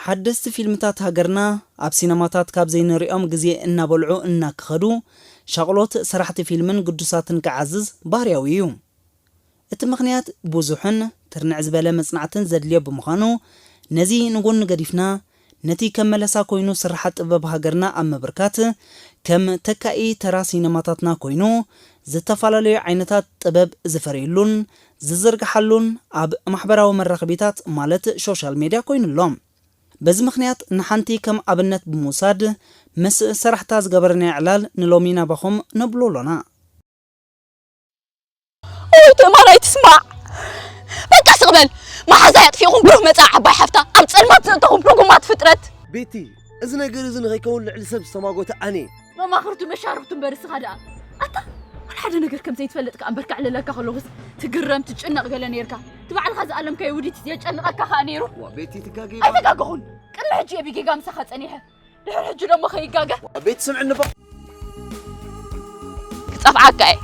ሓደስቲ ፊልምታት ሃገርና ኣብ ሲነማታት ካብ ዘይንሪኦም ግዜ እናበልዑ እናክኸዱ፣ ሻቕሎት ሰራሕቲ ፊልምን ግዱሳትን ክዓዝዝ ባህርያዊ እዩ። እቲ ምኽንያት ብዙሕን ትርንዕ ዝበለ መጽናዕትን ዘድልዮ ብምዃኑ፣ ነዚ ንጎኒ ገዲፍና፣ ነቲ ከም መለሳ ኮይኑ ስርሓት ጥበብ ሃገርና ኣብ ምብርካት፣ ከም ተካኢ ተራ ሲነማታትና ኮይኑ፣ ዝተፈላለዩ ዓይነታት ጥበብ ዝፈርየሉን ዝዝርግሓሉን ኣብ ማሕበራዊ መራኸቢታት ማለት ሶሻል ሜድያ ኮይኑ ኣሎ። በዚ ምኽንያት ንሓንቲ ከም ኣብነት ብምውሳድ፣ ምስ ሰራሕታ ዝገበርናዮ ዕላል ንሎሚ ናባኹም ነብሎ ኣሎና። ወይ ትእማር ኣይትስማዕ። በቃ ስቕ በል። መሓዛ ኣጥፊእኹም ብሩህ መጻኢ ዓባይ ሓፍታ ኣብ ጸልማት ዘእተኹም ርጉማት ፍጥረት። ቤቲ፣ እዚ ነገር እዚ ንኸይከውን ልዕሊ ሰብ ዝተማጎተ ኣነ እየ። መማኽርቱ መሻርኽቱ እምበር እስኻ ደኣ። ኣታ ወላ ሓደ ነገር ከም ዘይትፈልጥ ከኣ እምበር ከዕልለካ ከለኹስ ትግረም ትጭነቕ ገለ ነይርካ። እቲ ባዕልኻ ዝኣለምካዮ ውዲት የጨንቐካ ከኣ ነይሩ። ዋ ቤቲ ትጋገ ኢኻ። ኣይተጋገኹን። ቅድሚ ሕጂ እየ ብጌጋ ምሳኻ ጸኒሐ። ድሕሪ ሕጂ ደሞ ከይጋገ። ዋ ቤቲ ስምዕኒ እባ። ክጸፍዓካ እየ።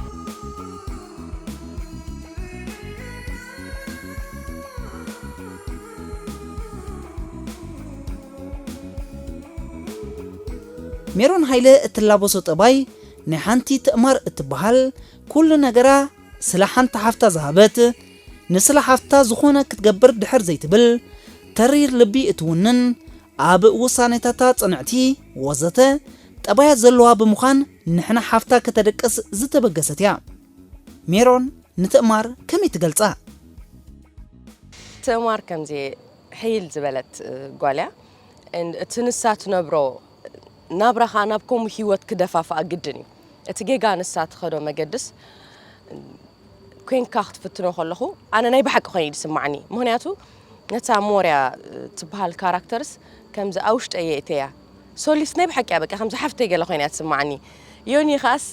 ሜሮን ሃይለ እትላበሶ ጠባይ ናይ ሓንቲ ትእማር እትበሃል ኩሉ ነገራ ስለ ሓንቲ ሓፍታ ዝሃበት፣ ንስለ ሓፍታ ዝኾነ ክትገብር ድሕር ዘይትብል፣ ተሪር ልቢ እትውንን፣ ኣብ ውሳኔታታ ጽንዕቲ፣ ወዘተ ጠባያት ዘለዋ ብምዃን ንሕና ሓፍታ ከተደቅስ ዝተበገሰት እያ። ሜሮን ንትእማር ከመይ ትገልጻ? ትእማር ከምዚ ሕይል ዝበለት ጓል እያ። እቲ ንሳ ትነብሮ ናብራኻ ናብ ከምኡ ህይወት ክደፋፍኣ ግድን እዩ። እቲ ጌጋ ንሳ ትኸዶ መገድስ ኮይንካ ክትፍትኖ ከለኹ ኣነ ናይ ብሓቂ ኮይኑ እዩ ዝስማዓኒ። ምኽንያቱ ነታ ሞርያ ትበሃል ካራክተርስ ከምዚ ኣብ ውሽጠይ የእተያ። ሶሊስ ናይ ብሓቂ እያ በቃ ከምዚ ሓፍተይ ገለ ኮይና እያ ትስማዓኒ። ዮኒ ኸኣስ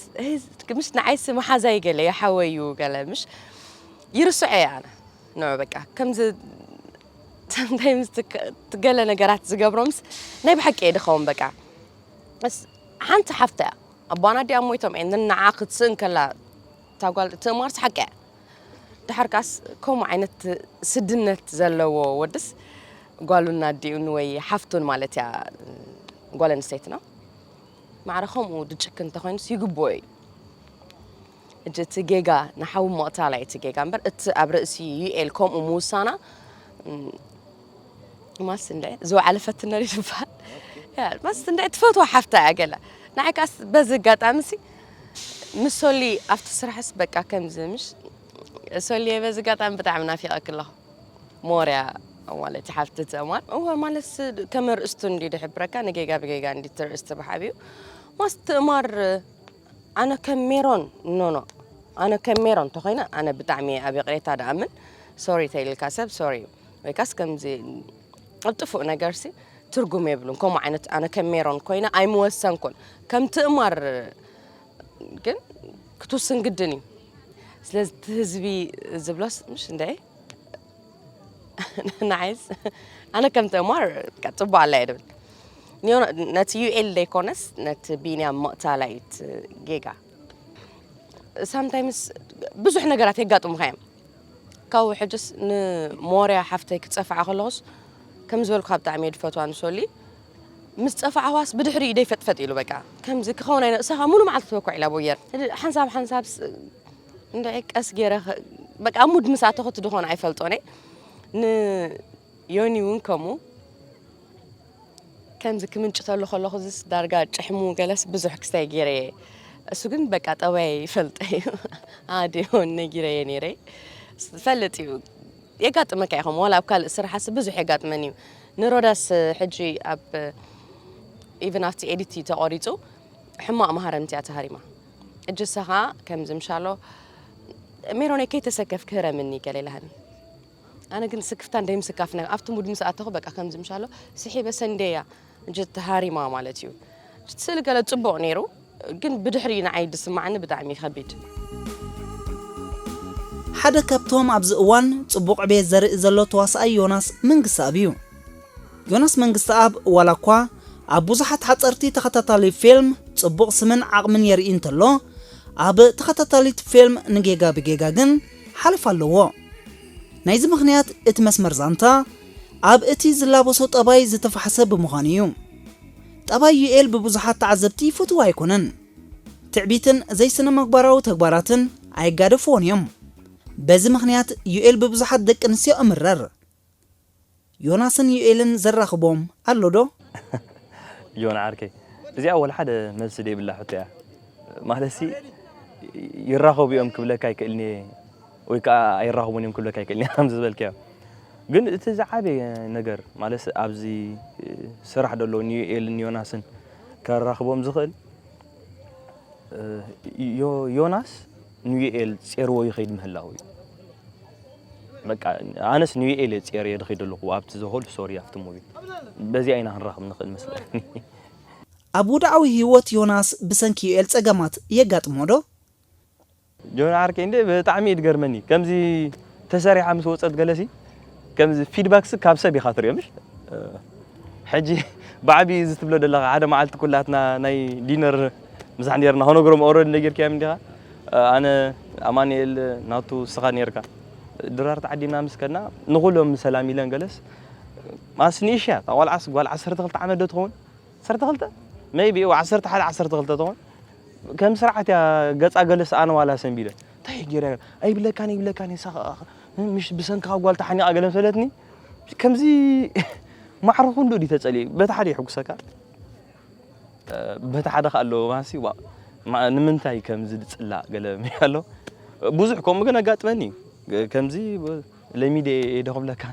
ምሽ ንዓይስ መሓዛይ ገለ ይሓወይ እዩ ገለ ምሽ ይርስዖ እየ ኣነ ንዑ በቃ ከምዚ sometimes ገለ ነገራት ዝገብሮምስ ናይ ብሓቂ እየ ድኸውን በቃ ሓንቲ ሓፍታ እያ ኣቦና ኣዲኣ ሞይቶም እየ ንዓኣ ክትስእን ከላ እታ ጓል ትእማርስ ሓቂ እያ ድሓር ከኣስ ከምኡ ዓይነት ስድነት ዘለዎ ወድስ ጓሉን ኣዲኡን ወይ ሓፍቱን ማለት እያ ጓል ኣንስተይትና ማዕረ ከምኡ ድጭክን እንተኾይኑስ ይግብኦ እዩ ሕጂ እቲ ጌጋ ንሓዊ ምቕታል ኣዩ እቲ ጌጋ እምበር እቲ ኣብ ርእሲ ዩኤል ከምኡ ምውሳና ማስ እንደ ዝወዓለ ፈትነ ድዩ ዝበሃል ማስ እንደ ትፈትዋ ሓፍታ እያ ገለ ንዓይ ካስ በዚ ኣጋጣሚ ሲ ምስ ሶሊ ኣብቲ ስራሕስ በቃ ከምዚ ምሽ ሶሊ በዚ ኣጋጣሚ ብጣዕሚ ናፊቐኪ ኣለኹ ሞርያ ማለት ሓፍቲ ትእማር እወ ማለት ከመ ርእስቱ እንዲ ድሕብረካ ንጌጋ ብጌጋ እንዲ ትርእስቲ ብሓቢኡ ማስ ትእማር ኣነ ከም ሜሮን ኖኖ ኣነ ከም ሜሮን ተኾይነ ኣነ ብጣዕሚ ኣብ ይቕሬታ ድኣምን ሶሪ ተይልካ ሰብ ሶሪ እዩ ወይካስ ከምዚ ኣብ ጥፉእ ነገርሲ ትርጉም የብሉን ከምኡ ዓይነት ኣነ ከም ሜሮን ኮይነ ኣይምወሰንኩን ከም ትእማር ግን ክትውስን ግድን እዩ ስለዚ እቲ ህዝቢ ዝብሎስ ምሽ እንደ ንዓይስ ኣነ ከም ትእማር ጽቡቕ ኣላ እየ ድብል ነቲ ዩኤል ዘይኮነስ ነቲ ቢንያም ምቕታል ኣዩ እቲ ጌጋ sometimes ብዙሕ ነገራት የጋጥሙኻ እዮም ካብኡ ሕጅስ ንሞርያ ሓፍተይ ክጸፍዓ ከለኹስ ከም ዝበልኩኻ ብጣዕሚ እየ ድፈትዋ ንሶሊ ምስ ጸፋዕዋስ ብድሕሪኡ ደይፈጥፈጥ ኢሉ በቃ ከምዚ ክኸውን ኣይነ እሳኻ ሙሉ መዓልቲ ትበኩዕ ኢላ ቦየር ሓንሳብ ሓንሳብ እንድዒ ቀስ ገይረ በቃ ሙድ ምስ ኣተኹ እቲ ድኾነ ኣይፈልጦን እየ ን ዮኒ እውን ከምኡ ከምዚ ክምንጭተሉ ከለኹ ዝስ ዳርጋ ጭሕሙ ገለስ ብዙሕ ክስታይ ገይረ እየ እሱ ግን በቃ ጠባየ ይፈልጠ እዩ ኣዴውን ነጊረየ ነይረ ፈልጥ እዩ የጋጥመካ ኢኹም ዋላ ኣብ ካልእ ስራሓስ ብዙሕ የጋጥመን እዩ ንሮዳስ ሕጂ ኣብ ኢቨን ኣብቲ ኤዲቲ ተቆሪፁ ሕማቕ መሃረምቲ እያ ተሃሪማ እጅሰኻ ከምዚ ምሻሎ ሜሮነይ ከይተሰከፍ ክህረምኒ ገለ ኢላሃኒ ኣነ ግን ስክፍታ እንደይ ምስካፍ ነ ኣብቲ ሙድ ምስ ኣተኹ በቃ ከምዚ ምሻሎ ስሒበ ሰንደያ እጅ ተሃሪማ ማለት እዩ ስእሊ ገለ ጽቡቕ ነይሩ ግን ብድሕሪ ንዓይ ድስማዓኒ ብጣዕሚ ከቢድ ሓደ ካብቶም ኣብዚ እዋን ጽቡቕ ዕቤት ዘርኢ ዘሎ ተዋስኣይ ዮናስ መንግስተኣብ እዩ። ዮናስ መንግስተኣብ ዋላ እኳ ኣብ ብዙሓት ሓጸርቲ ተኸታታሊ ፊልም ጽቡቕ ስምን ዓቕምን የርኢ እንተሎ፣ ኣብ ተኸታታሊት ፊልም ንጌጋ ብጌጋ ግን ሓለፋ ኣለዎ። ናይዚ ምኽንያት እቲ መስመር ዛንታ ኣብ እቲ ዝላበሶ ጠባይ ዝተፋሕሰ ብምዃኑ እዩ። ጠባይ ዩኤል ብብዙሓት ተዓዘብቲ ፍቱው ኣይኮነን። ትዕቢትን ዘይስነ-ምግባራዊ ተግባራትን ኣይጋደፍዎን እዮም። በዚ ምኽንያት ዩኤል ብብዙሓት ደቂ ኣንስትዮ እምረር። ዮናስን ዩኤልን ዘራኽቦም ኣሎ ዶ? ዮና ዓርከይ፣ እዚኣ ወላ ሓደ መልሲ ዘይብላ ሕቶ እያ። ማለትሲ ይራኸቡ እዮም ክብለካ ኣይክእልን እየ፣ ወይ ከዓ ኣይራኸቡን እዮም ክብለካ ኣይክእልን እየ። ከምዚ ዝበልካዮ ግን እቲ ዝዓበየ ነገር ማለት ኣብዚ ስራሕ ዘሎ ንዩኤልን ዮናስን ከራኽቦም ዝኽእል ዮናስ ንዩኤል ጼርዎ ይኸይድ ምህላው እዩ። በቃ ኣነስ ንዩኤል እየ ጼርየ ዝኸይድ ኣለኹ ኣብቲ ዘሆል ሶሪ ኣብቲ ሙቪ በዚኣ ኢና ክንራኽብ ንኽእል መስለኒ። ኣብ ውድዓዊ ህይወት ዮናስ ብሰንኪ ዩኤል ጸገማት የጋጥሞ ዶ? ጆን ዓርከይ እንደ ብጣዕሚ እዩ ዝገርመኒ ከምዚ ተሰሪሓ ምስ ወፀት ገለሲ ከምዚ ፊድባክስ ካብ ሰብ ኢኻ ትሪኦ ምሽ ሕጂ ብዓቢ እዚ ትብሎ ዘለኻ ሓደ መዓልቲ ኩላትና ናይ ዲነር ምሳሕ ነርና ሆኖግሮም ኦረድ ነጊርካዮም እንዲኻ ኣነ ኣማንኤል ናቱ ስኻ ነርካ ድራር ተዓዲምና ምስ ከድና ንኹሎም ሰላም ኢለን ገለስ ማስ ንእሽያ እታ ቆልዓስ ጓል ዓሰርተ ክልተ ዓመት ዶ ትኸውን ዓሰርተ ክልተ maybe ዓሰርተ ሓደ ዓሰርተ ክልተ ትኾን ከም ስርዓት እያ ገፃ ገለ ሰኣን ዋላ ሰንቢደ እንታይ ገይረ ኣይብለካን ይብለካን ይሳኻ ምሽ ብሰንካ ጓል ተሓኒቓ ገለ መሰለትኒ ከምዚ ማዕረ ኩሉ ድዩ ተፀሊኡ በቲ ሓደ ይሕጉሰካ በቲ ሓደ ከ ኣለዎ ማሲ ንምንታይ ከምዚ ዝፅላእ ገለ ኣሎ ብዙሕ ከምኡ ግን ኣጋጥመኒ ከምዚ ለሚደ የደኹብለካ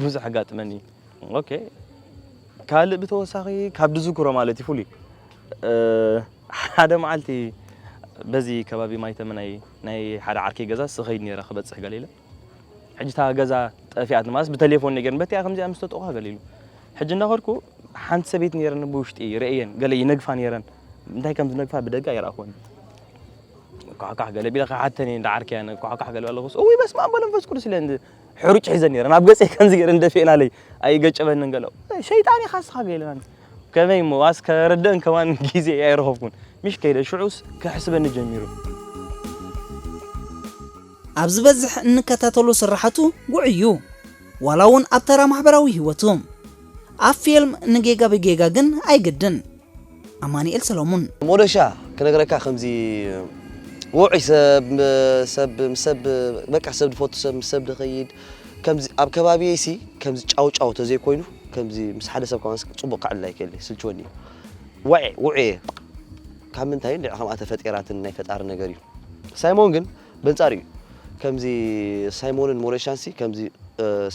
ብዙሕ ኣጋጥመኒ ኦኬ ካልእ ብተወሳኺ ካብ ድዝክሮ ማለት እዩ ፍሉይ ሓደ መዓልቲ በዚ ከባቢ ማይተመናይ ናይ ሓደ ዓርከይ ገዛ ስኸይድ ነረ ክበፅሕ ገለ ኢለ ሕጂ እታ ገዛ ጠፊኣት ማለት ብቴሌፎን ነገር በቲያ ከምዚኣ ምስ ተጠቑኻ ገለ ኢሉ ሕጂ እንዳኸድኩ ሓንቲ ሰበይቲ ነረን ብውሽጢ ርእየን ገለ ይነግፋ ነረን እንታይ ከም ዝነግፋ ብደጋ ይረኣኽወን ኳሕኳሕ ገለ ቢለ ክሓተን እየ እንዳዓርከያን ኳሕኳሕ ገለ ኣለኹስ እውይ በስመ ኣብ መንፈስ ቅዱስ ኢለ ሕሩጭ ሒዘን ነይረን ኣብ ገፀይ ከምዚ ገይረን ደፊኤናለይ ኣይገጨበንን ገለ ሸይጣን ኢኻ እስኻ ገይለናን ከመይ እሞ ዋስ ከረደን ከማን ግዜ ኣይረኸብኩን ምሽ ከይደ ሽዑስ ከሕስበኒ ጀሚሩ ኣብ ዝበዝሕ እንከታተሎ ስራሓቱ ውዑይ እዩ ዋላ እውን ኣብ ተራ ማሕበራዊ ህይወቱ ኣብ ፊልም ንጌጋ ብጌጋ ግን ኣይግድን ኣማንኤል ሰሎሙን። ሞደሻ ክነግረካ ከምዚ ውዑይ ሰብ ሰብ ሰብ በቃ ሰብ ዝፈቱ ሰብ ምስ ሰብ ዝኸይድ ከምዚ ኣብ ከባቢየይ ሲ ከምዚ ጫው ጫው ተዘይኮይኑ ከምዚ ምስ ሓደ ሰብ ከማን ጽቡቅ ከዕልል ኣይክእል ስልችወኒ እዩ። ዋዒ ውዑየ ካብ ምንታይ እንድዒ ከምኣ ተፈጢራትን ናይ ፈጣሪ ነገር እዩ። ሳይሞን ግን በንጻር እዩ። ከምዚ ሳይሞንን ሞደሻን ሲ ከምዚ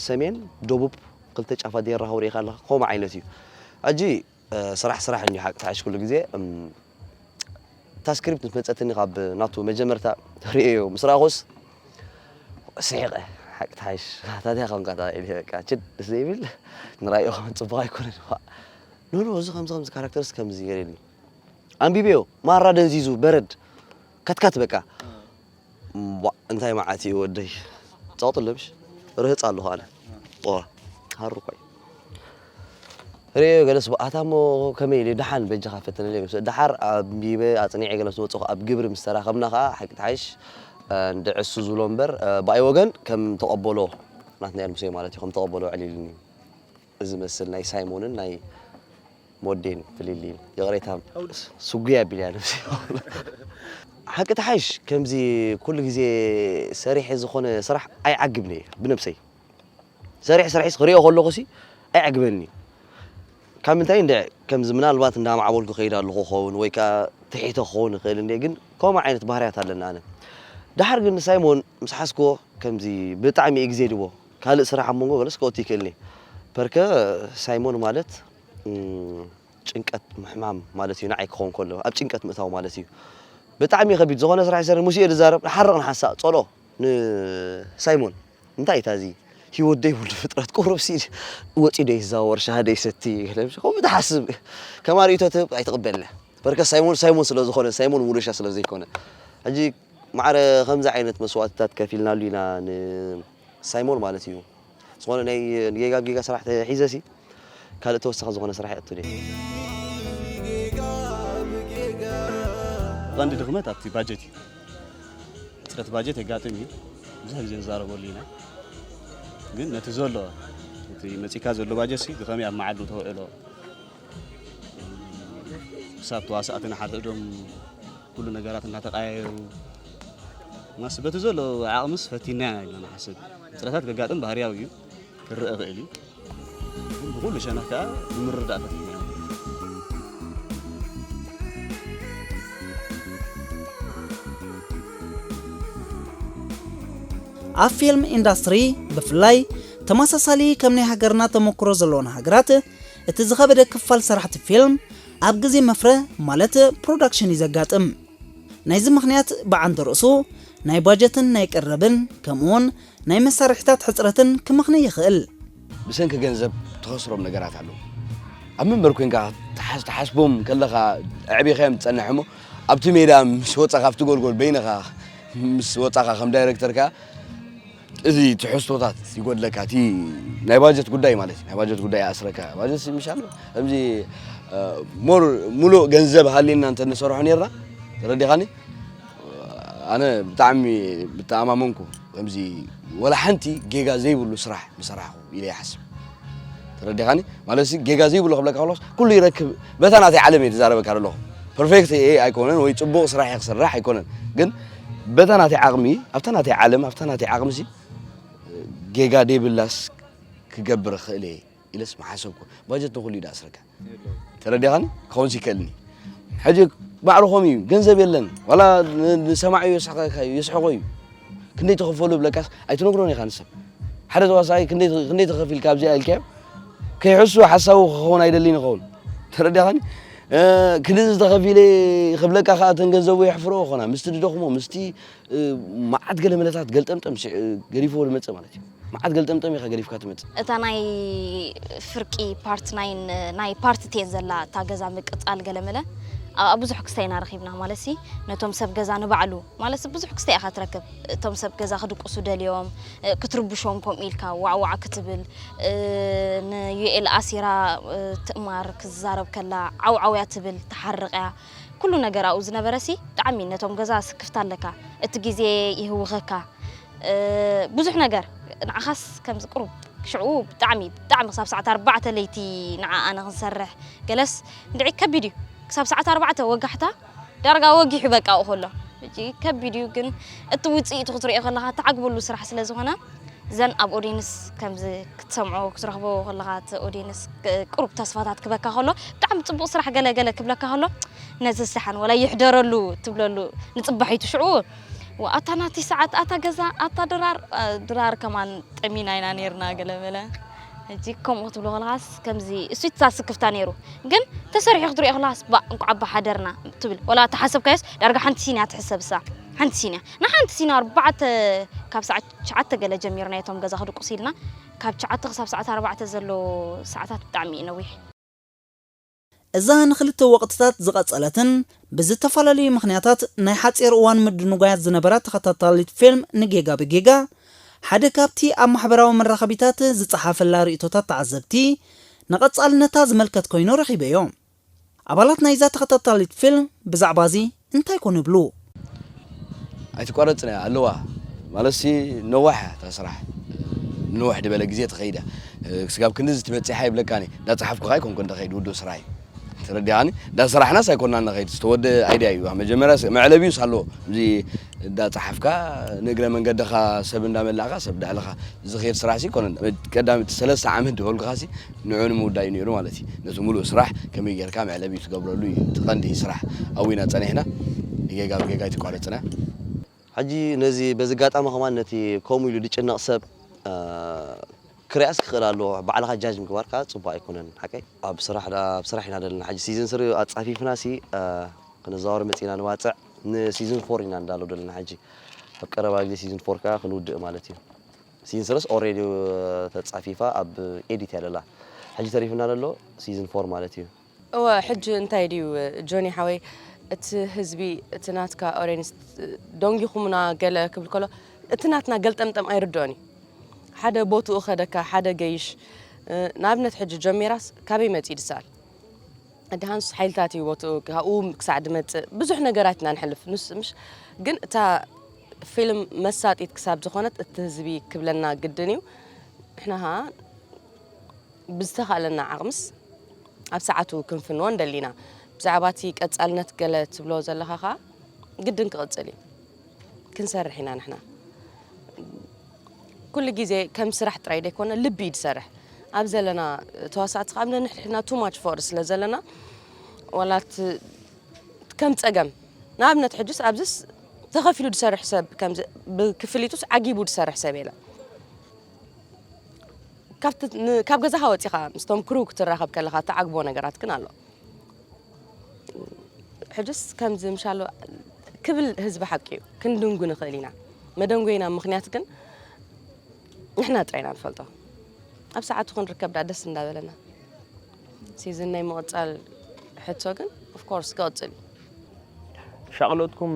ሰሜን ደቡብ ክልተ ጫፋት ደየራኸቡ ርኢኻ ኣለኻ ከምኡ ዓይነት እዩ። ሕጂ ስራሕ ስራሕ እንዲዩ ሓቂ ተሓሽ ኩሉ ግዜ እታ ስክሪፕት ምስ መፀትኒ ካብ ናቱ መጀመርታ ርእየዮ ምስ ረኣኹስ ስሒቐ ሓቂ ተሓሽ ታዲያ ከምካ ኢለ በቃ ችድ ዘይብል ንራእዮ ከም ፅቡቕ ኣይኮነን ኖ ኖ እዚ ከምዚ ከምዚ ካራክተርስ ከምዚ ገይረኒ ኣንቢበዮ ማራ ደንዚዙ በረድ ከትከት በቃ እምቧእ እንታይ መዓት እዩ ወደይ ጸቕጥለምሽ ርህጽ ኣለኹ ኣነ ዋ ሃሩ እኳ እዩ ርእዮ ገለስ ኣታ እሞ ከመይ ኢለ ደሓን በጃኻ ፈተነለይ ምስ ደሓር ኣንቢበ ኣጽኒዐ ገለስ ዝወፅኹ ኣብ ግብሪ ምስ ተራኸብና ከዓ ሓቂ ተሓይሽ እንድዕሱ ዝብሎ እምበር ብኣይ ወገን ከም ተቐበሎ ናትና ኤልምሶይ ማለት እዩ ከም ተቐበሎ ዕሊልኒ እዚ መስል ናይ ሳይሞንን ናይ ሞዴን ፍልልይን ይቕሬታ ስጉይ ኣቢልያ ነብሲ ሓቂ ተሓይሽ ከምዚ ኩሉ ግዜ ሰሪሐ ዝኾነ ስራሕ ኣይዓግብን እየ ብነብሰይ ሰሪሕ ሰሪሕስ ክሪኦ ከለኹ ሲ ኣይዕግበኒ ካብ ምንታይ እንደ ከምዚ ምናልባት እንዳማዕበልኩ ከይድ ኣለኹ ኸውን ወይ ከዓ ትሒተ ክኸውን ይኽእል እንደ ግን ከምኡ ዓይነት ባህርያት ኣለና ኣነ ደሓር ግን ሳይሞን ምስ ሓዝክዎ ከምዚ ብጣዕሚ እዩ ግዜ ድቦ ካልእ ስራሕ ኣብ መንጎ ገለስ ከወቲ ይክእልኒ ፐርከ ሳይሞን ማለት ጭንቀት ምሕማም ማለት እዩ ንዓይ ክኸውን ከሎ ኣብ ጭንቀት ምእታው ማለት እዩ ብጣዕሚ ከቢድ ዝኾነ ስራሕ ይሰርሕ ሙሴ ዝዛረብ ንሓርቕ ንሓሳእ ጸሎ ንሳይሞን እንታይ እታ እዚ ህይወት ዘይብሉ ፍጥረት ቁሩብ ሲ ወፂ ዶ ይዛወር ሻሃ ዶ ይሰቲ ከምኡ ትሓስብ ከማ ርእቶ ትህብ ኣይትቕበለ በርከ ሳይሞን ሳይሞን ስለ ዝኾነ ሳይሞን ሙሉሻ ስለ ዘይኮነ ሕጂ ማዕረ ከምዚ ዓይነት መስዋእትታት ከፊልናሉ ኢና ንሳይሞን ማለት እዩ ዝኾነ ናይ ጌጋ ጌጋ ስራሕ ተሒዘ ሲ ካልእ ተወሳኺ ዝኾነ ስራሕ የእቱ ድየ ቀንዲ ድኽመት ኣብቲ ባጀት እዩ ሕፅረት ባጀት የጋጥም እዩ ብዙሕ ግዜ ንዛረበሉ ኢና ግን ነቲ ዘሎ እቲ መጺካ ዘሎ ባጀትሲ ብኸመይ ኣብ መዓልቲ ተውዕሎ? ክሳብ ተዋሳእትን ሓድሕዶም ኩሉ ነገራት እናተቃየሩ፣ ማስ በቲ ዘሎ ዓቕምስ ፈቲና ኢና ኢልና ንሓስብ። ሕጽረታት ከጋጥም ባህርያዊ እዩ፣ ክረአ ይኽእል እዩ። ግን ብኹሉ ሸነኽ ከኣ ንምርዳእ ፈቲና ኢና። ኣብ ፊልም ኢንዳስትሪ ብፍላይ ተመሳሳሊ ከም ናይ ሃገርና ተመክሮ ዘለወን ሃገራት እቲ ዝኸበደ ክፋል ሰራሕቲ ፊልም ኣብ ግዜ መፍረ ማለት ፕሮዳክሽን እዩ ዘጋጥም። ናይዚ ምኽንያት ብዓንዲ ርእሱ ናይ ባጀትን ናይ ቀረብን ከምኡውን ናይ መሳርሒታት ሕፅረትን ክምኽኒ ይኽእል። ብሰንኪ ገንዘብ ትኸስሮም ነገራት ኣለዉ። ኣብ መንበር ኮንካ ትሓስ- ትሓስቦም ከለኻ ኣዕቢኻዮም ትጸንሕ እሞ ኣብቲ ሜዳ ምስ ወጻኻ ኣብቲ ጎልጎል በይንኻ ምስ ወጻኻ ከም ዳይረክተር ከኣ እቲ ትሕዝቶታት ይጎድለካ። እቲ ናይ ባጀት ጉዳይ ማለት እዩ። ናይ ባጀት ጉዳይ ይኣስረካ። ባጀት ምሽ ኣሎ ከምዚ ሞር ሙሉእ ገንዘብ ሃልየና እንተ ንሰርሖ ነርና ተረዲኻኒ ኣነ ብጣዕሚ ምተኣማመንኩ ከምዚ ወላ ሓንቲ ጌጋ ዘይብሉ ስራሕ ምሰራሕኩ ኢለ ይሓስብ። ተረዲኻኒ ማለት ሲ ጌጋ ዘይብሉ ክብለካ ከሎስ ኩሉ ይረክብ በታ ናተይ ዓለም እየ ዝዛረበካ ዘለኹ። ፐርፌክት እየ ኣይኮነን ወይ ፅቡቕ ስራሕ እየ ክሰርሕ ኣይኮነን ግን በታ ናተይ ዓቕሚ ኣብታ ናተይ ዓለም ኣብታ ናተይ ዓቕሚ ሲ ጌጋ ደይብላስ ክገብር እኽእል እየ ኢለስ ምሓሰብኩ። ባጀት ንኹሉ እዩ ዝኣስረካ። ተረዲኻኒ? ክኸውንስ ይክእልኒ። ሕጂ ማዕርኾም እዩ፣ ገንዘብ የለን። ዋላ ንሰማዒ የስሕቆ እዩ። ክንደይ ተኸፈሉ ብለካስ ኣይትነግሮን ኢኻ ንሰብ። ሓደ ተዋሳኣይ ክንደይ ክንደይ ተኸፊልካ ኣብዚኣ ኢልካዮ ከይሕሱ ሓሳቡ ክኸውን ኣይደልን ይኸውን። ተረዲኻኒ? ክንዲ ዝተኸፊለ ክብለካ ከዓ እተን ገንዘቡ የሕፍሮ ኾና ምስቲ ድደኽሞ ምስቲ መዓት ገለ መለታት ገልጠምጠም ገዲፍዎ ዝመፅእ ማለት እዩ። መዓት ገልጠምጠም ኢኻ ገዲፍካ ትመጽእ። እታ ናይ ፍርቂ ፓርት ናይን ናይ ፓርት ቴን ዘላ እታ ገዛ ምቅጻል ገለመለ ኣብኣ ብዙሕ ክስታይ ኢና ረኺብና። ማለትሲ ነቶም ሰብ ገዛ ንባዕሉ ማለትሲ ብዙሕ ክስታይ ኢኻ ትረክብ። እቶም ሰብ ገዛ ክድቅሱ ደልዮም ክትርብሾም ከምኡ ኢልካ ዋዕዋዕ ክትብል ንዩኤል ኣሲራ ትእማር ክዛረብ ከላ ዓውዓውያ ትብል ትሓርቕያ ኩሉ ነገር ኣብኡ ዝነበረሲ ብጣዕሚ ነቶም ገዛ ስክፍታ ኣለካ እቲ ግዜ ይህውኸካ ብዙሕ ነገር ንዓኻስ ከምዚ ቁሩብ ሽዑ ብጣዕሚ ብጣዕሚ ክሳብ ሰዓት ኣርባዕተ ለይቲ ንዓ ኣነ ክንሰርሕ ገለስ እንድዒ ከቢድ እዩ ክሳብ ሰዓት ኣርባዕተ ወጋሕታ ዳርጋ ወጊሑ በቃ ኣብኡ ከሎ ሕጂ ከቢድ እዩ ግን እቲ ውፅኢቱ ክትሪኦ ከለኻ ተዓግበሉ ስራሕ ስለ ዝኾነ እዘን ኣብ ኦዲንስ ከምዚ ክትሰምዖ ክትረኽቦ ከለኻ እቲ ኦዲንስ ቁሩብ ተስፋታት ክበካ ከሎ ብጣዕሚ ፅቡቅ ስራሕ ገለ ገለ ክብለካ ከሎ ነዚ ስሓን ወላ ይሕደረሉ ትብለሉ ንፅባሒቱ ሽዑ ኣታ ናቲ ሰዓት ኣታ ገዛ ኣታ ድራር ድራር ከማን ጠሚና ኢና ነርና ገለ በለ ሕጂ ከምኡ ክትብሎ ከለኻስ ከምዚ እሱ ይተሳስክፍታ ነይሩ ግን ተሰሪሑ ክትሪኦ ከለኻስ ባ እንኳዕ ኣባ ሓደርና ትብል ወላ ተሓሰብካዮስ ዳርጋ ሓንቲ ሲንያ ትሕሰብ እሳ ሓንቲ ሲንያ ንሓንቲ ሲንያ ኣርባዕተ ካብ ሰዓት ትሽዓተ ገለ ጀሚርና እቶም ገዛ ክድቁስ ኢልና ካብ ትሽዓተ ክሳብ ሰዓት ኣርባዕተ ዘሎ ሰዓታት ብጣዕሚ እዩ ነዊሕ። እዛ ንክልተ ወቕትታት ዝቐጸለትን ብዝተፈላለዩ ምኽንያታት ናይ ሓጺር እዋን ምድንጓያት ዝነበራ ተኸታታሊት ፊልም ንጌጋ ብጌጋ ሓደ ካብቲ ኣብ ማሕበራዊ መራኸቢታት ዝጸሓፈላ ርእቶታት ተዓዘብቲ ንቐጻልነታ ዝመልከት ኮይኑ ረኺበዮ። ኣባላት ናይዛ ተኸታታሊት ፊልም ብዛዕባ እዚ እንታይ ኮን ይብሉ? ኣይትቋረፅን እያ ኣለዋ ማለትሲ ነዋሕ እያ እታ ስራሕ ንንውሕ ዝበለ ግዜ ትኸይድ እያ ስጋብ ክንድዚ ትበፂሓ ይብለካኒ እንዳፀሓፍኩ ካ ይኮንኩ እንተኸይድ ውዱእ ስራሕ እዩ ተረዲኻኒ እንዳሰራሕናስ ኣይኮንና ንኸይድ ዝተወደ ኣይድያ እዩ መጀመርያ መዕለቢዩስ ኣለዎ እዚ እንዳፀሓፍካ ንእግረ መንገድኻ ሰብ እንዳመላእካ ሰብ ዳዕልኻ ዝኸይድ ስራሕ ሲ ይኮነን ቀዳሚ ሰለስተ ዓመት ዝበልኩኻ ሲ ንዑ ንምውዳእ እዩ ነይሩ ማለት እዩ። ነቲ ሙሉእ ስራሕ ከመይ ጌርካ መዕለቢ ትገብረሉ እዩ እቲ ቀንዲ ስራሕ። ኣብኡ ኢና ጸኒሕና። ጌጋ ብጌጋ ኣይትቋረጽን እያ። ሕጂ ነዚ በዚ ኣጋጣሚ ከማን ነቲ ከምኡ ኢሉ ዝጭነቕ ሰብ ክሪኣስ ክኽእል ኣለዎ። ባዕልኻ ጃጅ ምግባር ከኣ ጽቡቕ ኣይኮነን ሓቀይ። ኣብ ስራሕ ደኣ ኣብ ስራሕ ኢና ዘለና ሕጂ ሲዝን ስሪ ኣጻፊፍና ሲ ክንዘዋወር መጺእና ንባጽዕ ንሲዝን ፎር ኢና እንዳሎ ዘለና ሕጂ። ኣብ ቀረባ ግዜ ሲዝን ፎር ከኣ ክንውድእ ማለት እዩ። ሲዝን ስርስ ኦሬዲ ተጻፊፋ ኣብ ኤዲት እያ ዘላ። ሕጂ ተሪፍና ዘሎ ሲዝን ፎር ማለት እዩ። እወ ሕጂ እንታይ ድዩ ጆኒ ሓወይ እቲ ህዝቢ እቲ ናትካ ኦድየንስ ደንጊኹምና ገለ ክብል ከሎ እቲ ናትና ገልጠምጠም ኣይርድኦን እዩ። ሓደ ቦትኡ ከደካ ሓደ ገይሽ ንኣብነት ሕጂ ጆን ሜራስ ካበይ መጺኡ ድሰኣል። ደሃንስ ሓይልታት እዩ ቦትኡ ካብኡ ክሳዕ ድመፅእ ብዙሕ ነገራት ኢና ንሕልፍ ንስ ምሽ ግን እታ ፊልም መሳጢት ክሳብ ዝኾነት እቲ ህዝቢ ክብለና ግድን እዩ ንሕና ኸዓ ብዝተኻእለና ዓቕምስ ኣብ ሰዓቱ ክንፍንዎ ንደሊ ኢና። ብዛዕባ እቲ ቀጻልነት ገለ ትብሎ ዘለኻ ኸኣ ግድን ክቕጽል እዩ። ክንሰርሕ ኢና ንሕና። ኩሉ ግዜ ከም ስራሕ ጥራይ ደይኮነ ልቢ እዩ ዝሰርሕ። ኣብ ዘለና ተዋሳእቲ ከኣ ነንሕድሕድና too much for ስለ ዘለና ዋላ እቲ ከም ጸገም ንኣብነት ሕጅስ ኣብዚስ ተኸፊሉ ዝሰርሕ ሰብ ከምዚ ብክፍሊቱስ ዓጊቡ ዝሰርሕ ሰብ የለን። ካብቲ ን- ካብ ገዛኻ ወጺኻ ምስቶም ክሩ ክትራኸብ ከለኻ እተዓግቦ ነገራት ግን ኣሎ። ሕጅስ ከምዚ ምሻሎ ክብል ህዝቢ ሓቂ እዩ። ክንድንጉ ንኽእል ኢና። መደንጎይና ምኽንያት ግን ንሕና ጥራይ ኢና ንፈልጦ። ኣብ ሰዓቱ ክንርከብ ደኣ ደስ እንዳበለና። ሲዝን ናይ ምቕጻል ሕቶ ግን of course ክቕጽል እዩ። ሻቕሎትኩም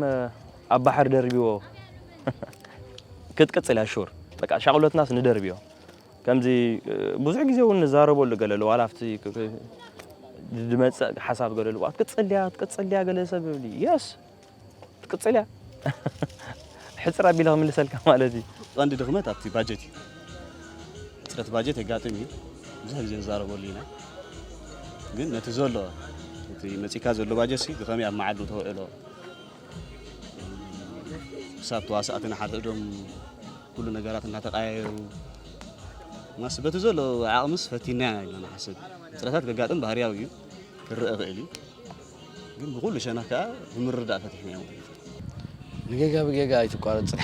ኣብ ባሕሪ ደርብዎ ክትቅጽል እያ ሹር። በቃ ሻቕሎትናስ ንደርብዮ። ከምዚ ብዙሕ ግዜ እውን ንዛረበሉ ገለ ኣሎ ዋላ ኣብቲ ዝመጽእ ሓሳብ ገለ ኣሎ ክትቅጽል እያ ክትቅጽል እያ ገለ ሰብ ይብል የስ ክትቅጽል እያ። ሕጽር ኣቢለ ክምልሰልካ ማለት እዩ። ቀንዲ ድኽመት ኣብቲ ባጀት እዩ። ሕፅረት ባጀት የጋጥም እዩ። ብዙሕ ግዜ ንዛረበሉ ኢና። ግን ነቲ ዘሎ እቲ መፂካ ዘሎ ባጀት ሲ ብኸመይ ኣብ መዓዱ ተውዕሎ ክሳብ ተዋሳእቲ ንሓድሕዶም ኩሉ ነገራት እናተቃያየሩ ማስ በቲ ዘሎ ዓቕምስ ፈቲና ኢና ኢልና ንሓስብ። ሕፅረታት ከጋጥም ባህርያዊ እዩ፣ ክረአ ይኽእል እዩ። ግን ብኹሉ ሸነኽ ከዓ ብምርዳእ ፈቲሕናዮ ማለት እዩ። ንጌጋ ብጌጋ ኣይትቋረፅን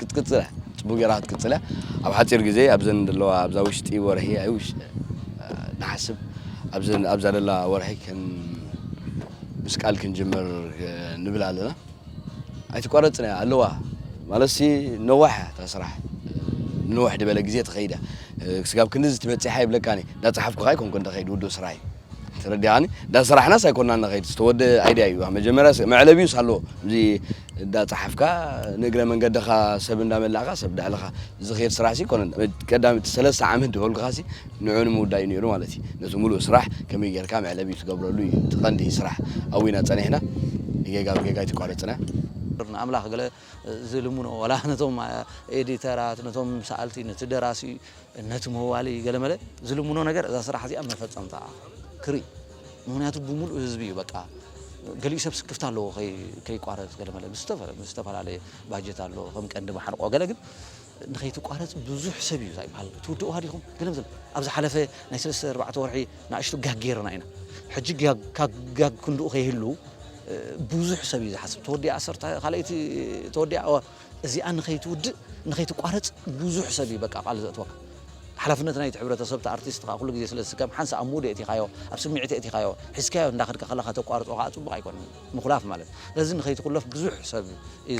ክትቅፅል እያ። ፅቡቅ ጌራ ክትቅፅል እያ። ኣብ ሓፂር ግዜ ኣብዘን ዘለዋ ኣብዛ ውሽጢ ወርሒ ኣይ ውሽ ንሓስብ ኣብዛ ደላ ወርሒ ከም ምስ ቃል ክንጅምር ንብል ኣለና። ኣይትቋረፅን እያ ኣለዋ ማለት ሲ ነዋሕ እያ እታ ስራሕ ንንውሕ ዝበለ ግዜ ትኸይድ እያ። ክስጋብ ክንድዚ ትበፂሓ ይብለካኒ እንዳፀሓፍኩ ካይ ኮንኩ እንዳኸይድ ውዱእ ስራሕ እዩ። ተረዲኣኒ እንዳ ሰራሕናስ ኣይኮናን ንኸይድ ዝተወደ ኣይድያ እዩ መጀመርያ መዕለቢ ዩስ ኣለዎ እዚ እንዳ ፀሓፍካ ንእግረ መንገድኻ ሰብ እንዳመላእካ ሰብ ድሕልኻ ዝኸይድ ስራሕ ሲ ይኮነን ቀዳሚ ሰለስተ ዓመት ዝበልኩኻ ሲ ንዑ ንምውዳእ እዩ ነይሩ ማለት እዩ ነቲ ሙሉእ ስራሕ ከመይ ጌርካ መዕለቢ ትገብረሉ እዩ እቲ ቀንዲ ስራሕ ኣብና ፀኒሕና ንጌጋ ብጌጋ ኣይተቋረፅና ንኣምላኽ ገለ ዝልምኖ ዋላ ነቶም ኤዲተራት ነቶም ሰኣልቲ ነቲ ደራሲ ነቲ መዋሊ ገለመለ ዝልምኖ ነገር እዛ ስራሕ እዚኣ መፈፀምታ ክርኢ ምክንያቱ ብምሉእ ህዝቢ እዩ በቃ ገሊኡ ሰብ ስክፍታ ኣለዎ ከይቋረፅ ገለመለ ምስ ዝተፈላለየ ባጀት ኣሎ ከም ቀንዲ ማሕርቆ ገለ ግን ንኸይትቋረፅ ብዙሕ ሰብ እዩ እንታይ ይበሃል ትውድእዋ ዲኹም ገለ መሰለ ኣብ ዝሓለፈ ናይ ሰለስተ ኣርባዕተ ወርሒ ንእሽቱ ጋግ ገይርና ኢና ሕጂ ጋግ ክንድኡ ከይህሉ ብዙሕ ሰብ እዩ ዝሓስብ ተወዲኣ ዓሰርተ ካልኣይቲ ተወዲኣ እዚኣ ንኸይትውድእ ንኸይትቋረፅ ብዙሕ ሰብ እዩ በቃ ቃል ዘእትወካ ሓላፍነት ናይቲ ሕብረተሰብ ኣርቲስት ከዓ ኩሉ ግዜ ስለ ዝስከም ሓንሳ ኣብ ሙድ የእቲኻዮ ኣብ ስምዒት የእቲኻዮ ሒዝካዮ እንዳኸድካ ከለካ ተቋርፆ ከዓ ፅቡቅ ኣይኮነን ምኹላፍ ማለት ስለዚ ንኸይትኩለፍ ብዙሕ ሰብ እዩ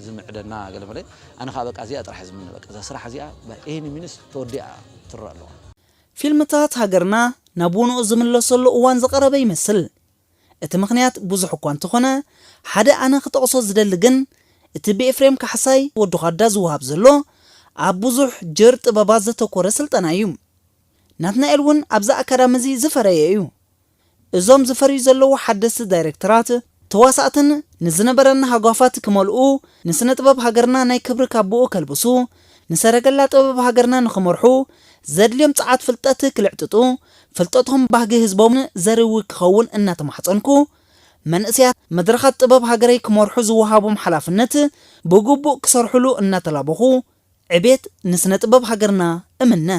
ዝምዕደና ገለ መለ ኣነ ከዓ በቃ እዚኣ ጥራሕ ዝምነ በቃ እዛ ስራሕ እዚኣ by any means ተወዲኣ ትረኣ ኣለዋ ፊልምታት ሃገርና ናብ ውንኡ ዝምለሰሉ እዋን ዝቐረበ ይመስል። እቲ ምኽንያት ብዙሕ እኳ እንተኾነ፣ ሓደ ኣነ ክጠቕሶ ዝደሊ ግን እቲ ብኤፍሬም ካሕሳይ ወዲ ዃዳ ዝወሃብ ዘሎ ኣብ ብዙሕ ጀር ጥበባት ዘተኮረ ስልጠና እዩ። ናትናኤል እውን ኣብዚ ኣካዳሚ እዚ ዝፈረየ እዩ። እዞም ዝፈርዩ ዘለዉ ሓደስቲ ዳይሬክተራት፣ ተዋሳእትን ንዝነበረና ሃጓፋት ክመልኡ፣ ንስነ ጥበብ ሃገርና ናይ ክብሪ ካቡኡ ከልብሱ፣ ንሰረገላ ጥበብ ሃገርና ንኽመርሑ ዘድልዮም ጸዓት ፍልጠት ክልዕጥጡ፣ ፍልጠቶም ባህጊ ህዝቦምን ዘርዊ ክኸውን እናተማሕጸንኩ፣ መንእሰያት መድረኻት ጥበብ ሃገረይ ክመርሑ ዝወሃቦም ሓላፍነት ብግቡእ ክሰርሑሉ እናተላበኹ፣ ዕቤት ንስነ ጥበብ ሃገርና እምነ።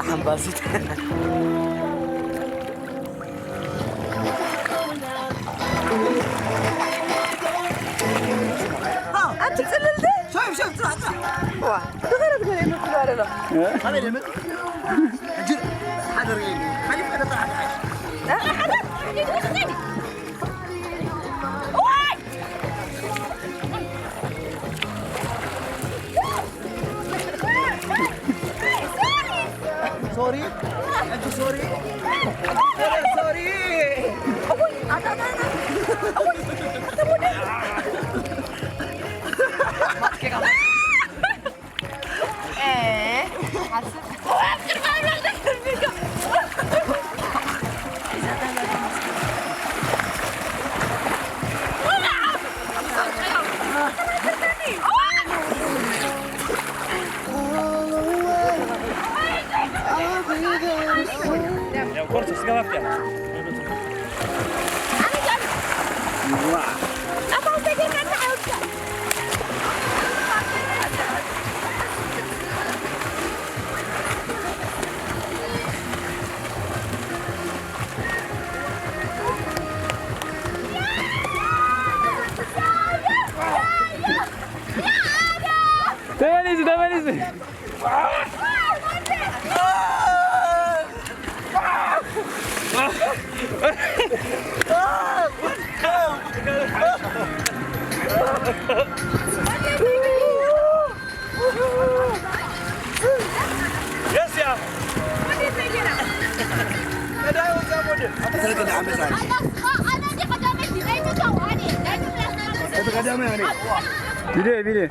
ሓምባሲት። ኣቲ ጽልልቲ። ሸፍ፣ ሸፍ፣ ጽናሕ፣ ጽናሕ። ዋ፣ ብኸረት ገለ ይመስሉ ኣለና። ኣበይ ደመጽ? ሕጂ ሓደር የለ። ሓሊፍ ቀደም ጥራሕ ጥራሕ። እ፣ ሓደ፣ ሓደ፣ ሓደ። ዋይ! ሶሪ፣ ሕጂ ሶሪ፣ ሶሪ። ተመሊሱ፣ ተመሊሱ። ቪድዮ፣ ቪድዮ።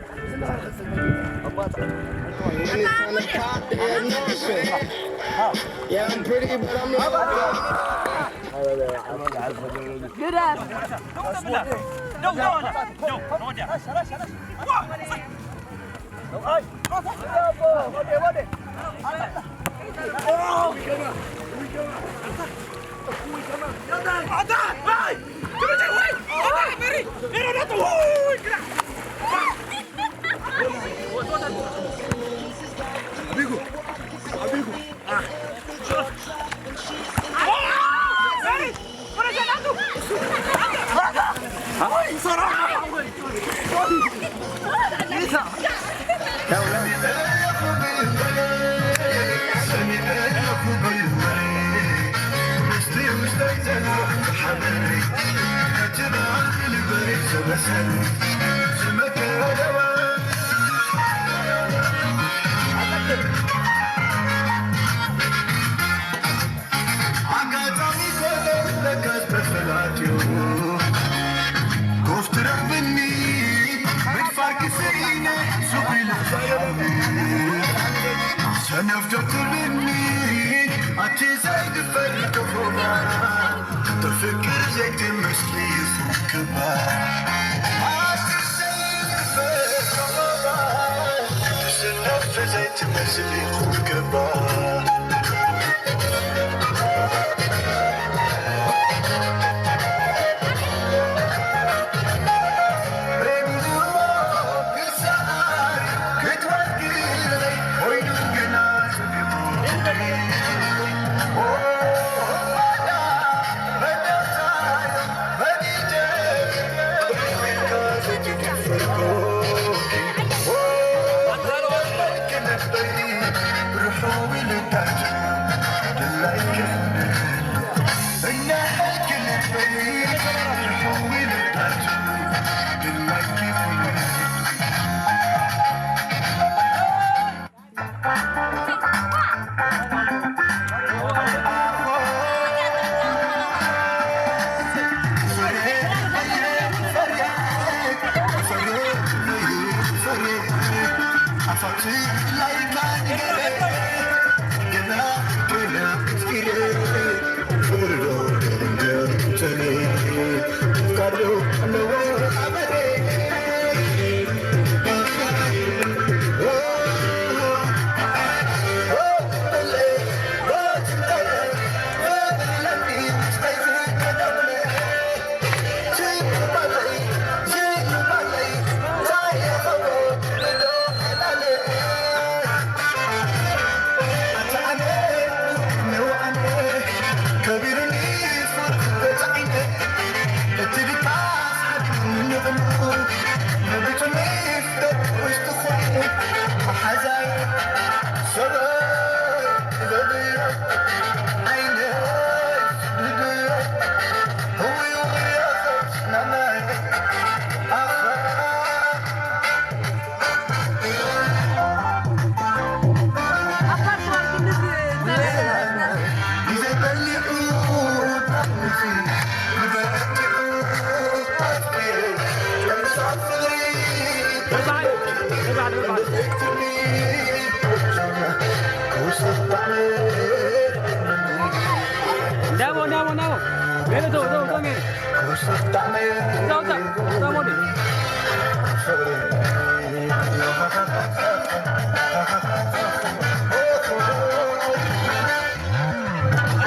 ኣጋጣሚ ኮሎ ለካስ በፈላትዮ ኮፍ ትረኽብኒ ምድፋር ክስኢነ ሱቕ ኢለ ሰነፍ ዶ ትብልኒ ኣቲ ዘይድፈር ከፎማ ተፍቅር ዘይትመስሊ ይኹን ክባ ኣቲ ዘይድፈር ከፎማ ስነፍ ዘይትመስል ይኹን ክባ እንዳቦ እንዳቦ እንዳቦ ገለ ተው ተው ተው ገለ እዛ ውፃ እዛ ሞዴል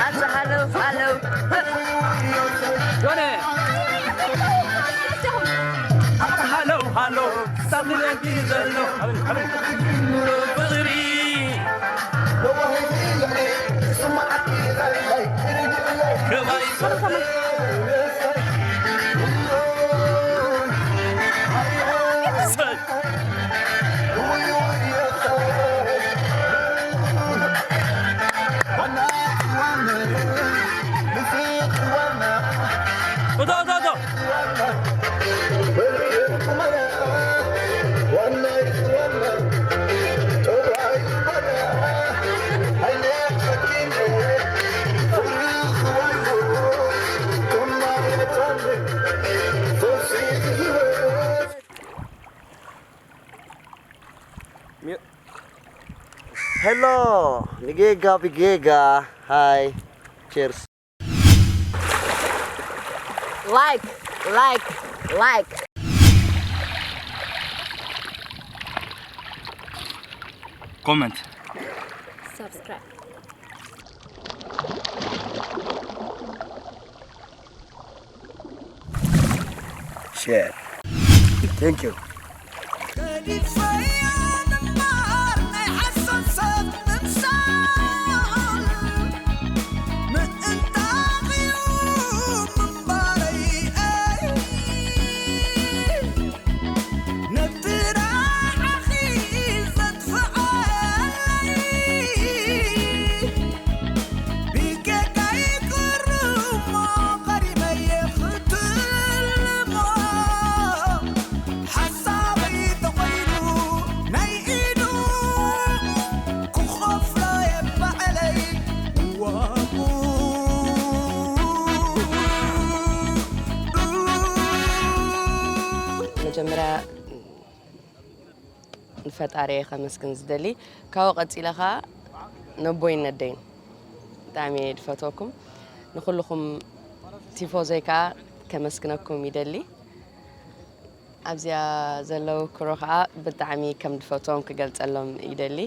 ኣዛ ሃለው ሃለው ዮነ ሃለው ሃለው ሳብለኪ ዘሎ ፍቕሪ ሄሎ ንጌጋ ብጌጋ ሃይ ቸርስ like like like comment subscribe share thank you መጀመርያ ንፈጣሪ ከመስግን ዝደሊ ካብኡ ቀፂለ ከዓ ነቦይን ነደይን ብጣዕሚ እየ ድፈትወኩም ንኩልኩም ቲፎዞይ ከዓ ከመስግነኩም ይደሊ ኣብዚኣ ዘለዉ ክሮ ከዓ ብጣዕሚ ከም ድፈትዎም ክገልፀሎም ይደሊ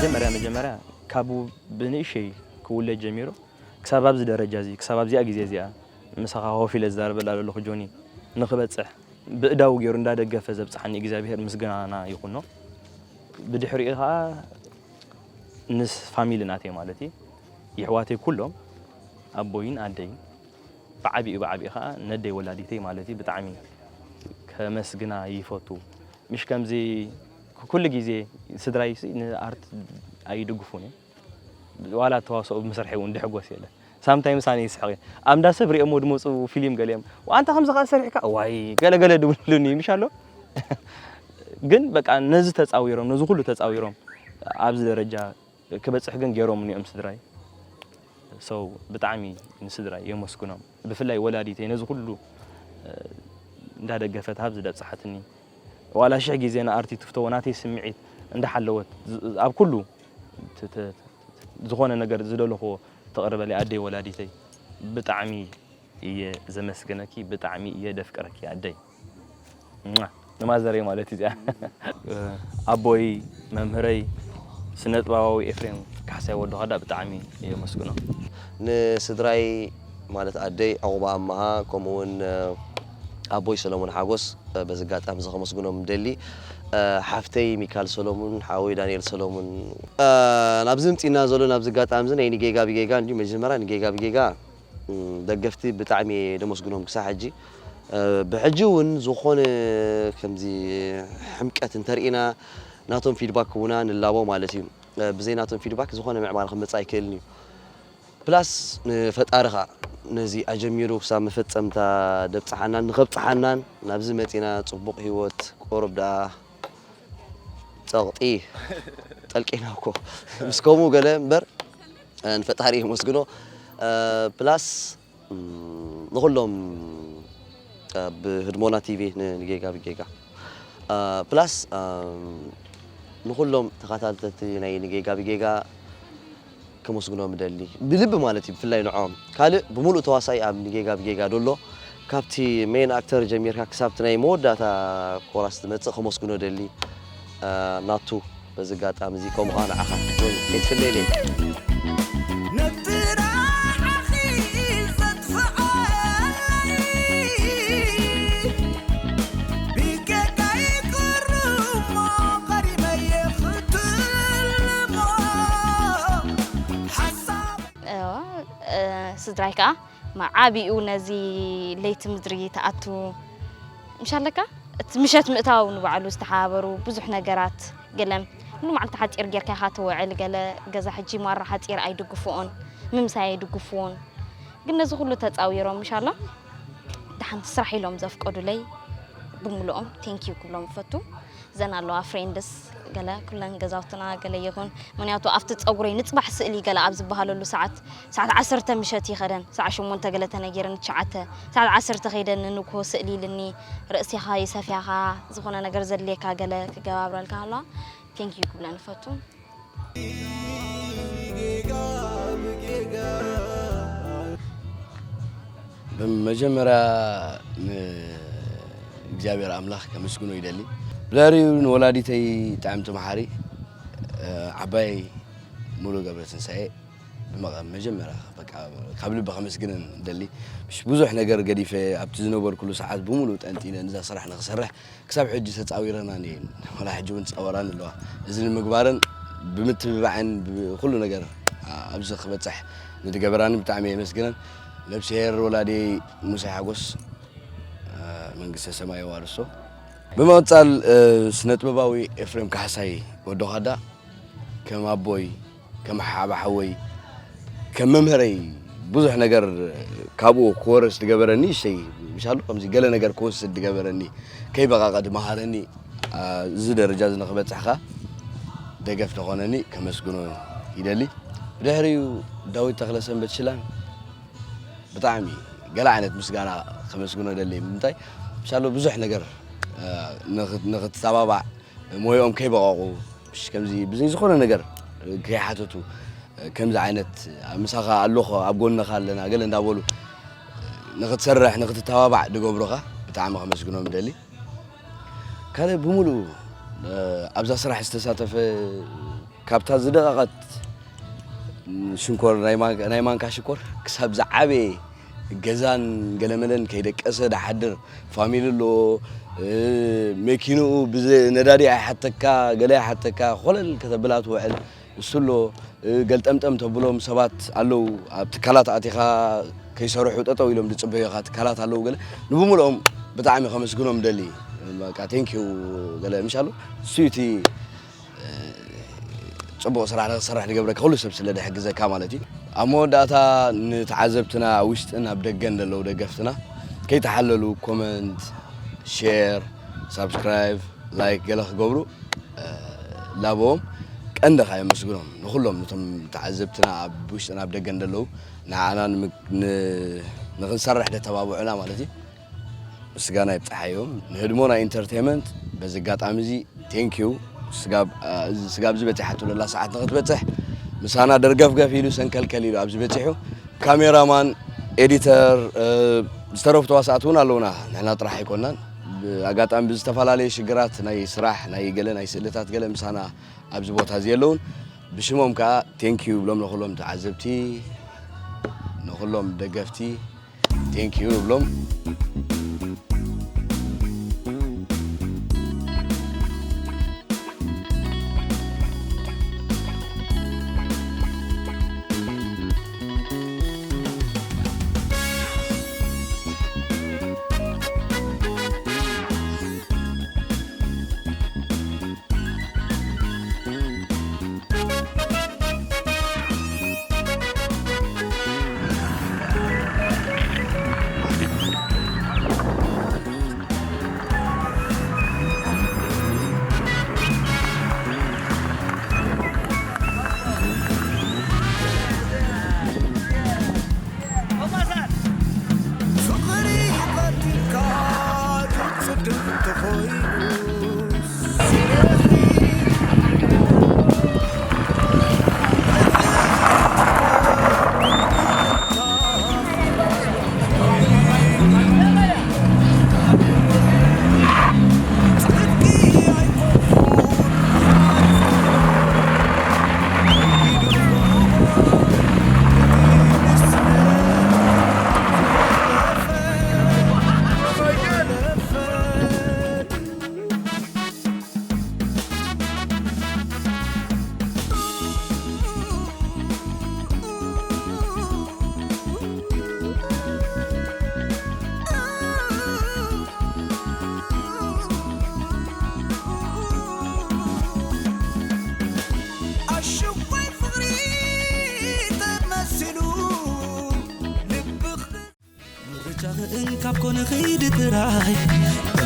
መጀመርያ መጀመርያ ካብ ብንእሸይ ክውለድ ጀሚሩ ክሳብ ኣብዚ ደረጃ እዚ ክሳብ ኣብዚኣ ግዜ እዚኣ ምሳኻ ኮፍ ኢለ ዝዛረበላ ዘለኹ ጆኒ ንኽበፅሕ ብእዳዉ ገይሩ እንዳደገፈ ዘብፅሓኒ እግዚኣብሄር ምስጋና ይኹኖ። ብድሕሪኡ ከዓ ምስ ፋሚሊ ናተይ ማለት እዩ የሕዋተይ ኩሎም ኣቦይን ኣደይን ብዓቢኡ ብዓቢኡ ከዓ ነደይ ወላዲተይ ማለት እዩ ብጣዕሚ ከመስግና ይፈቱ። ምሽ ከምዚ ኩሉ ግዜ ስድራይሲ ንኣርት ኣይድግፉን እዮም። ዋላ ተዋስኦ ብምስርሐይ እውን ድሕጎስ የለን። ሳምታይምስ ኣነ ይስሕቕ እየ። ኣብ እንዳ ሰብ ሪኦሞ ድመፁ ፊልም ገሊኦም ኣንታ ከምዚ ከዓ ሰሪሕካ ዋይ ገለገለ ድብሉኒ ምሽ ኣሎ። ግን በቃ ነዚ ተፃዊሮም ነዚ ኩሉ ተፃዊሮም ኣብዚ ደረጃ ክበፅሕ ግን ገይሮምኒ እዮም ስድራይ። So ብጣዕሚ ንስድራይ የመስግኖም። ብፍላይ ወላዲተይ ነዚ ኩሉ እንዳደገፈት ኣብዚ ደብፅሓትኒ ዋላ ሽሕ ግዜ ንኣርቲ ትፍተዎ ናተይ ስምዒት እንዳሓለወት ኣብ ኩሉ ዝኾነ ነገር ዝደለኽዎ ተቕርበለይ ኣደይ ወላዲተይ ብጣዕሚ እየ ዘመስግነኪ ብጣዕሚ እየ ደፍቅረኪ ኣደይ ንማዘረይ ማለት እዚኣ ኣቦይ መምህረይ ስነጥበባዊ ኤፍሬም ካሕሳይ ወዲ ኸዳ ብጣዕሚ የመስግኖ ንስድራይ ማለት ኣደይ ዕቑባ ኣማሃ ከምኡ እውን ኣቦይ ሰለሙን ሓጎስ በዚ ኣጋጣሚ እዚ ከመስግኖም ደሊ ሓፍተይ ሚካል ሰሎሙን ሓወይ ዳንኤል ሰሎሙን ናብዚ ምፅና ዘሎ ናብዚ ኣጋጣሚ እዚ ናይ ንጌጋ ብጌጋ እንዲሁ መጀመርያ ንጌጋ ብጌጋ ደገፍቲ ብጣዕሚ እየ ደመስግኖም ክሳብ ሕጂ ብሕጂ እውን ዝኾነ ከምዚ ሕምቀት እንተርኢና ናቶም ፊድባክ ክቡና ንላቦ ማለት እዩ ብዘይ ናቶም ፊድባክ ዝኾነ ምዕባለ ክመፅእ ኣይክእልን እዩ ፕላስ ንፈጣሪ ከዓ ነዚ ኣጀሚሩ ክሳብ መፈፀምታ ደብፅሓናን ንኸብፅሓናን ናብዚ መፂና ፅቡቕ ህይወት ቆርብ ደኣ ጠቕጢ ጠልቂና እኮ ምስ ከምኡ ገለ እምበር ንፈጣሪ የመስግኖ። ፕላስ ንኹሎም ብህድሞና ቲቪ ንጌጋ ብጌጋ ፕላስ ንኹሎም ተኸታተልቲ ናይ ንጌጋ ብጌጋ ከመስግኖም እደሊ ብልቢ ማለት እዩ። ብፍላይ ንዖም ካልእ ብምሉእ ተዋሳኢ ኣብ ንጌጋ ብጌጋ ደሎ ካብቲ ሜን ኣክተር ጀሚርካ ክሳብቲ ናይ መወዳእታ ኮራስ ትመጽእ ከመስግኖ ደሊ ናቱ በዚ ኣጋጣሚ እዚ ከምኡ ኸዓ ንዓኻ ጆይ ከይትፍለየለይ። ነቲ ንዓኺ ዘጥፍኣለይ ብጌጋይ ቅሩሞ ቀዲመየ ክትልሞ ሓሳብ እዋ፣ እ፣ ስድራይ ከኣ መዓቢኡ ነዚ ለይቲ ምድሪ ትኣቱ ምሻለካ እቲ ምሸት ምእታው ንባዕሉ ዝተሓባበሩ ብዙሕ ነገራት ገለ ንመዓልቲ ሓፂር ጌርካ ኢኻ ትውዕል ገለ ገዛ ሕጂ ማራ ሓፂር ኣይድግፍኦን ምምሳይ ኣይድግፍዎን ግን ነዚ ኩሉ ተፃዊሮም ምሻሎ ደሓን ስራሕ ኢሎም ዘፍቀዱለይ ብምልኦም ቴንኪዩ ክብሎም እፈቱ ዘን ኣለዋ ፍሬንድስ ገለ ኩለን ገዛውትና ገለ ይኹን ምክንያቱ ኣብቲ ፀጉረይ ንፅባሕ ስእሊ ገለ ኣብ ዝበሃለሉ ሰዓት ሰዓት ዓሰርተ ምሸት ይኸደን ሰዓት ሸሞንተ ገለ ተነጊረን ትሽዓተ ሰዓት ዓሰርተ ከይደን ንንግሆ ስእሊ ኢልኒ ርእሲኻ ይሰፍያኻ ዝኾነ ነገር ዘድልየካ ገለ ክገባብረልካ ኣለዋ ቴንክ ዩ ክብለን እፈቱ ብመጀመርያ ንእግዚኣብሔር ኣምላኽ ከመስግኖ ይደሊ። ብድሕሪኡ ንወላዲተይ ጥዕምቲ መሓሪ ዓባይ ሙሉ ገብረትንሳኤ ብመጀመርያ በቃ ካብ ልቢ ከመስግነን ደሊ። ብዙሕ ነገር ገዲፈ ኣብቲ ዝነበርኩሉ ሰዓት ብሙሉእ ጠንጢነ ንዛ ስራሕ ንክሰርሕ ክሳብ ሕጂ ተጻዊረናን እየን ወላ ሕጂ እውን ዝጻወራን ኣለዋ። እዚ ንምግባረን ብምትብባዕን ብኩሉ ነገር ኣብዚ ክበጽሕ ንዝገበራኒ ብጣዕሚ የመስግነን። ነብስሄር ወላዲየይ ሙሴ ሓጎስ መንግስተ ሰማይ የዋርሶ። ብምቕጻል ስነጥበባዊ ኤፍሬም ካሕሳይ ወዲ ኻዳ ከም ኣቦይ ከም ሓባ ሓወይ ከም መምህረይ ብዙሕ ነገር ካብኡ ክወርስ ዝገበረኒ እሸይ ምሻሉ ከምዚ ገለ ነገር ክወስድ ዝገበረኒ ከይበቃቐ ዝመሃረኒ እዚ ደረጃ እዚ ንክበፅሕ ከ ደገፍ ዝኾነኒ ከመስግኖ ይደሊ። ብድሕሪኡ ዳዊት ተኽለሰንበት ሽላን ብጣዕሚ ገለ ዓይነት ምስጋና ከመስግኖ ደሊ። ምንታይ ምሻሉ ብዙሕ ነገር ንክትተባባዕ ሞይኦም ከይበቐቑ ከምዚ ብዘይ ዝኾነ ነገር ከይሓተቱ ከምዚ ዓይነት ምሳኻ ኣለኹ ኣብ ጎንኻ ኣለና ገለ እንዳበሉ ንክትሰርሕ ንክትተባባዕ ዝገብሩኻ ብጣዕሚ ከመስግኖም ደሊ። ካልእ ብምሉኡ ኣብዛ ስራሕ ዝተሳተፈ ካብታ ዝደቐቐት ሽንኮር ናይ ማንካ ሽኮር ክሳብ ዝዓበየ ገዛን ገለመለን ከይደቀሰ ድሓድር ፋሚሊ ኣለዎ መኪንኡ ነዳዲ ኣይሓተካ ገለ ኣይሓተካ ኮለል ከተብላ ትውዕል እሱ ኣሎ ገልጠምጠም ተብሎም ሰባት ኣለዉ ኣብ ትካላት ኣቲኻ ከይሰርሑ ጠጠው ኢሎም ዝፅበዩኻ ትካላት ኣለዉ ገለ ንብምልኦም ብጣዕሚ ከመስግኖም ደሊ ቴንኪዩ ገለ ምሻሉ እሱ እቲ ፅቡቕ ስራሕ ንክትሰርሕ ዝገብረካ ኩሉ ሰብ ስለ ዝሕግዘካ ማለት እዩ ኣብ መወዳእታ ንተዓዘብትና ኣብ ውሽጥን ኣብ ደገን ዘለዉ ደገፍትና ከይተሓለሉ ኮመንት ሼር ሳብስክራይብ ላይክ ገለ ክገብሩ ላቦም ቀንዲ ከየመስግኖም ንኩሎም ነቶም ተዓዘብትና ኣብ ውሽጥን ኣብ ደገን ዘለዉ ንዓና ንክንሰርሕ ደተባብዑና ማለት እዩ ምስጋና ይብፅሓዮም ንህድሞና ኢንተርቴንመንት በዚ ኣጋጣሚ እዚ ቴንኪዩ ስጋብ እዚ በፂሓቶ ዘላ ሰዓት ንክትበፅሕ ምሳና ደርገፍገፍ ኢሉ ሰንከልከል ኢሉ ኣብዚ በፂሑ ካሜራማን ኤዲተር ዝተረፉ ተዋሳእቲ እውን ኣለውና ንሕና ጥራሕ ኣይኮናን ኣጋጣሚ ብዝተፈላለየ ሽግራት ናይ ስራሕ ናይ ገለ ናይ ስእልታት ገለ ምሳና ኣብዚ ቦታ እዚ የለውን ብሽሞም ከዓ ቴንኪዩ ብሎም ንኩሎም ተዓዘብቲ ንኩሎም ደገፍቲ ቴንኪዩ ብሎም እንካብ ኮነ ኺድ ጥራይ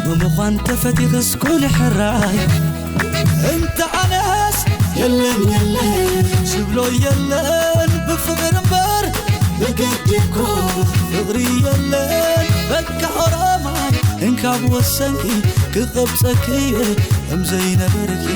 ብምዃን ተፈቲኽስ ኩን ሕራይ እንተ ኣነስ የለን የለን ዝብሎ የለን ብፍቕር እምበር ብግዲ እኮ ፍቕሪ የለን በቃ ኦሮማይ እንካብ ወሰንኪ ክቐብጸኪ እምዘይነበርኪ